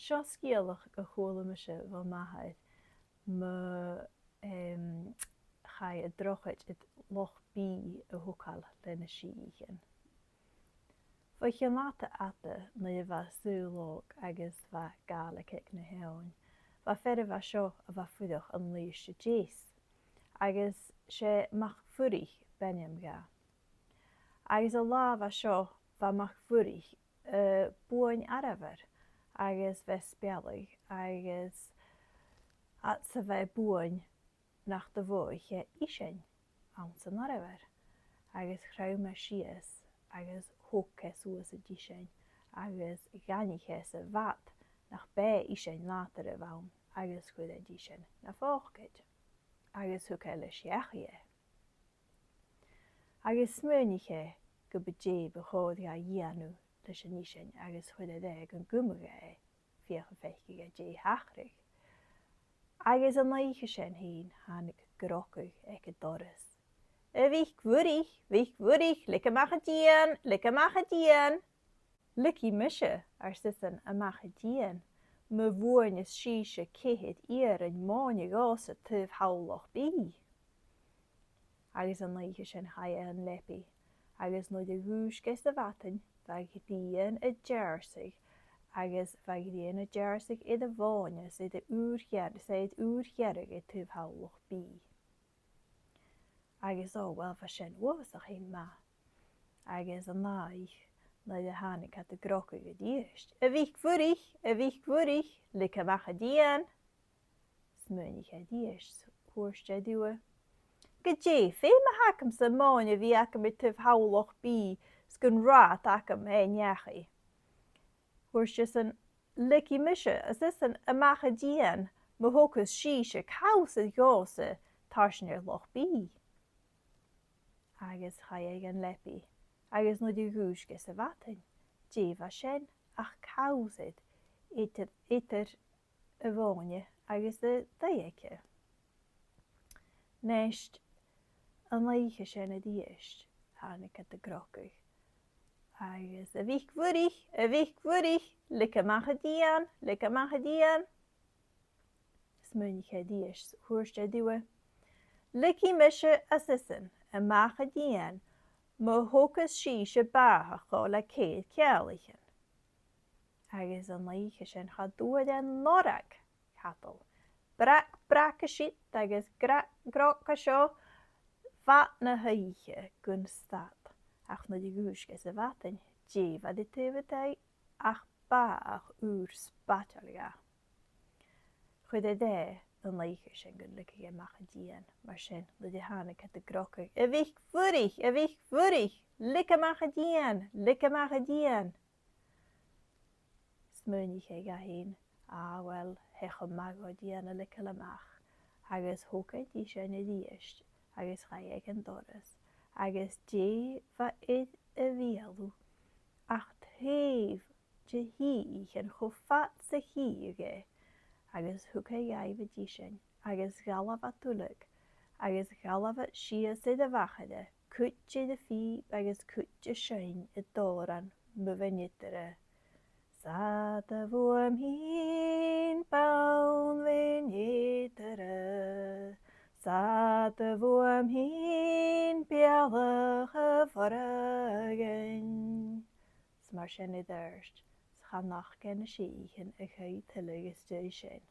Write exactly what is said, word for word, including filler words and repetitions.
Seo sgeulachd a chuala mise bho m' athair mu, em, chaidh an drochaid aig Loch Bì a thogail le na sìthichean. Bho chionn fhada fhada nuair a bha saoghal òg agus bha Gàidhlig aig na h-eòin, bha fear a bha seo a bha a' fuireach an Uibhist a Deas, agus 's e MacMhuirich b' ainm dha. Agus an latha a bha seo, bha MacMhuirich, eh, buain arbhair, agus bha e a' spealadh, agus fhad 's a bha e buain, nach do mhothaich e isean anns an arbhar, agus chrom e sìos, agus thog e suas an t-isean, agus dh'aithnich e sa bhad nach b' e isean nàdarra a bh' ann, agus chuir e an t-isean na phòcaid, agus thug e leis dhachaigh e. Agus smaoinich e gum bu dè bu chòir dha dhèanamh leis an isean agus chuir e dheth gun cumadh e e, feuch am faiceadh e dè thachradh. Agus an oidhche sin fhèin thàinig gnogadh aig an doras. "A Mhic Mhuirich, Mhic Mhuirich, leig a-mach an dìon, leig a-mach an dìon." "Leigidh mise," ars esan, "a-mach an dìon, ma bhuaineas sibhse ceithir iarann mòine dhòmhsa taobh thall Loch Bì." Agus an oidhche sin chaidh e dhan leabaidh, agus nuair a dhùisg e sa mhadainn, bha a' ghrian a' deàrrsadh, agus bha a' ghrian a' deàrrsadh air a' mhòine 's air ùr ghear-, 's air ùr ghearradh air taobh thall Loch Bì. Agus, o, uill, bha sin uabhasach fhèin math. Agus an ath oidhche, nuair a thàinig iad a' gnogadh a-rithist, "A Mhic Mhuirich, a Mhic Mhuirich, leig a-mach an dìon." Smaoinich e a-rithist, thuirt e riutha, "Gu dè feum a th' agamsa mòine a bhith agam air taobh thall Loch Bì 's gun robh iad agam fhèin dhachaigh?" Thuirt esan, "Leigidh mise," ars esan, "a-mach an dìon, ma thogas sibhse cabhsair dhòmhsa tarsainn air Loch Bì." Agus chaidh e dhan leabaidh, agus nuair a dhùisg e sa mhadainn, dè bha sin ach cabhsair eadar, eadar a' mhòine agus an taigh aige. Nis, an oidhche sin a-rithist, thàinig iad a' gnogadh. Agus, "A Mhic Mhuirich, a Mhic Mhuirich, leig a-mach an dìon, leig a-mach an dìon." Smaoinich e a-rithist, thuirt e riutha, "Leigidh mise," ars esan, "a-mach an dìon, ma thogas sibhse bàthach dhomh le ceithir ceanglaichean." Agus an oidhche sin cha d' fhuair e norrag cadal. Brag, brag an siud agus gra-, grog an seo, fad na h-oidhche gun stad. Ach nuair a dhùisg e sa mhadainn, dè bha ri taobh an taigh ach bàthach ùr spaideil dha. Chuir e dheth an oidhche sin gun leigeadh e a-mach an dìon, mar sin, nuair a thàinig iad a' gnogadh, "A Mhic Mhuirich, a Mhic Mhuirich, leig a-mach an dìon, leig a-mach an dìon." Smaoinich e dha fhèin, "Ah, uill, tha e cho math dhomh an dìon a leigeil a-mach." Agus thog e an t-isean a-rithist, agus chaidh e dhan doras, agus dè bha air a bheulaibh ach taobh de shìthichean cho fad 's a chitheadh e, agus thug e dhaibh an t-isean, agus dh'fhalbh iad uile, agus dh'fhalbh iad sìos air a' mhachaire, cuid air a' phìob agus cuid a' seinn an t-òran mu Bheinn Eadara. 'S fhada bhuam fhìn bonn Bheinn Eadara, 's fhada bhuam fhìn bealach a' bhorghain. 'S mar sin air adhart, 's chan fhaca e na sìthichean a chaidh tuilleadh às dèidh sin.